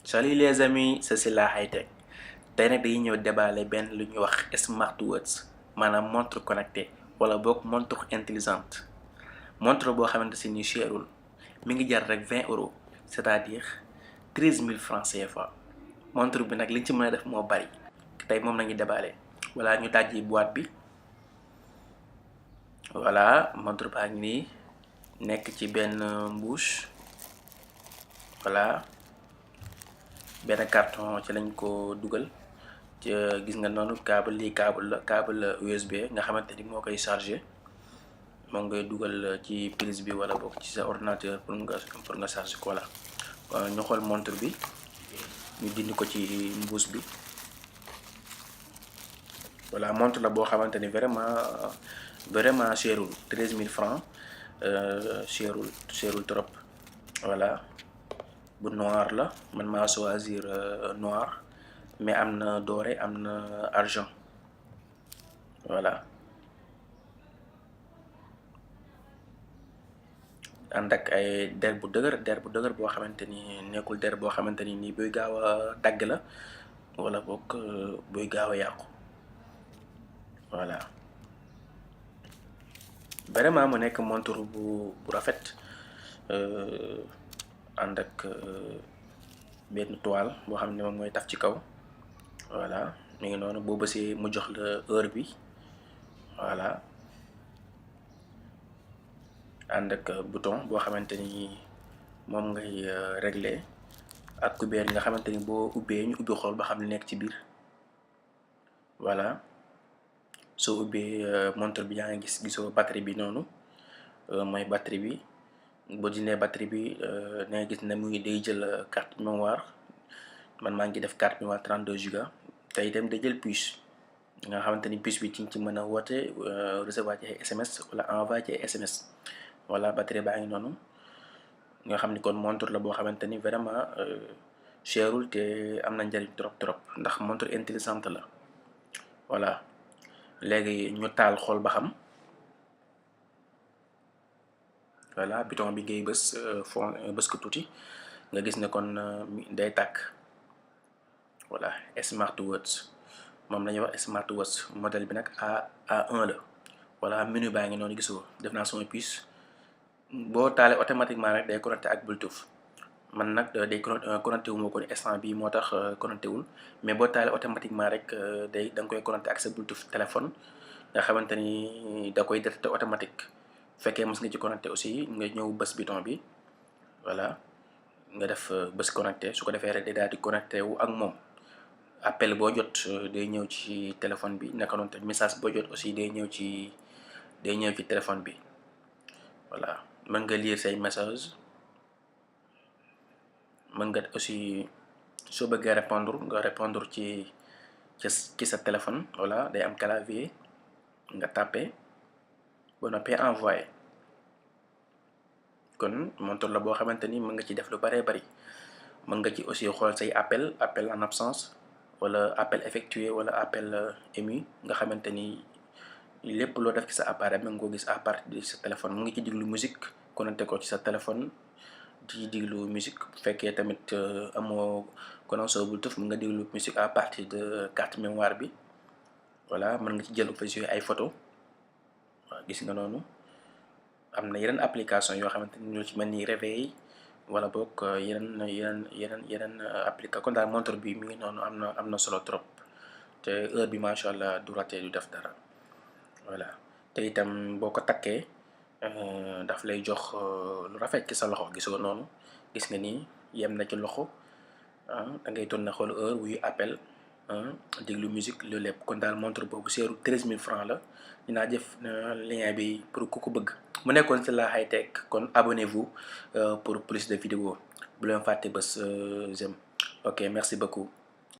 Salut les amis, c'est la high-tech. Tey nag dañuy ñëw déballer benn lu ñuy wax smartwatch maanaam montre connectée wala boog montre intelligente montre boo xamante si ni cherul mi ngi jar rek 20 € c'est-à-dire 13 000 francs CFA. Montre bi nag liñ ci mën a def moo bari tey moom nañu déballer voilà ñu dajji boîte bi. Voilà montre baa ngi nii nekk ci benn mbuus. Voilà benn carton ci lañ ko dugal ci gis nga noonu câble lii câble la USB nga xamante ni moo koy chargé moom ngay dugal ci prise bi wala boog ci sa ordinateur pour nga chargé ko. Voilà ñu xool montre bi ñu dindi ko ci mbuus bi. Voilà montre la boo xamante ni vraiment cherul 13 000 francs cherul trop. Voilà bu noir la man maa choisir noir mais am na doré am na argent. Voilà ànd ak ay der bu dëgër boo xamante ni nekkul der boo xamante ni nii buy gaaw a dagg la wala boog buy gaaw a yàqu. Voilà vraiment mu nekk montre bu rafet ànd ak benn toile boo xam ne moom mooy taf ci kaw. Voilà mi ngi noonu boo bësee mu jox la heure bi. Voilà ànd ak bouton boo xamante ni moom ngay régler ak kubéer nga xamante ni boo ubbee ñu ubbi xool ba xam ne nekk ci biir. Voilà soo ubbee montre bi yaa ngi gisoo batterie bi noonu mooy batterie bi. boo dindee batterie bi da nga gis ne mu ngi day jël carte mémoire man maa ngi def carte mémoire 32 Go te itam day jël puce nga xamante ni puce bi ci mën a woote recevoir ci ay SMS wala envoyer ci ay SMS. Voilà batterie baa ngi noonu nga xam ni kon montre la boo xamante ni vraiment cherul te am na njariñ trop ndax montre intelligente la. Voilà léegi ñu taal xool ba xam. Voilà bouton bi ngay bës ko tuuti nga gis ne kon day tàkk. Voilà smartwatch moom la ñuy wax smartwatch modèle bi nag A1 la. Voilà menu baa ngi noonu gisoo def naa sama puce boo taalee automatiquement rek day connecté ak Bluetooth. Man nag day connecté wu ma ko instant bii moo tax connecté wul mais boo taalee automatiquement rek da nga koy connecté ak sa Bluetooth téléphone nga xamante ni da koy détecté automatique. fekkee mos nga ci connecté aussi nga ñëw bës bouton bi. Voilà nga def bës connecté su ko defee rek day daal di connecté wu ak moom. Appel boo jot day ñëw ci téléphone bi naka noonu tamit message boo jot aussi day ñëw ci téléphone bi. Voilà mën nga lire say message mën nga aussi soo bëggee répondre nga répondre ci sa téléphone. Voilà day am clavier nga tapé ba noppee envoyé. kon montre la boo xamante ni mën nga ci def lu bëree bëri mën nga ci aussi xool say appel en absence wala appel effectué wala appel ému nga xamante ni lépp loo def ci sa appareil mën nga ko gis à partir de sa téléphone. mu ngi ci diglu musique connecté ko ci sa téléphone di diglu musique bu fekkee tamit amoo connexion Bluetooth mën nga diglu musique à partir de carte mémoire bi. Voilà mën nga ci jël fa ay photo. waaw gis nga noonu am na yeneen application yoo xamante ni ñoo ci mel ni réveil wala boog yeneen application kon daal montre bi mi ngi noonu am na solo trop te heure bi macha allah du raté du def dara. Voilà te itam boo ko takkee daf lay jox lu rafet ci sa loxo gisoo noonu gis nga nii yem na ci loxo da ngay tourné xool heure wuy appel déglu musique loolu lépp kon daal montre boobu seeru 13 000 francs la. dinaa jëf lien bi pour ku ko bëgg. mu nekkoon ci la high-tech kon abonnez-vous pour plus de vidéos bu leen fàtte bës j'aime. Ok merci beaucoup.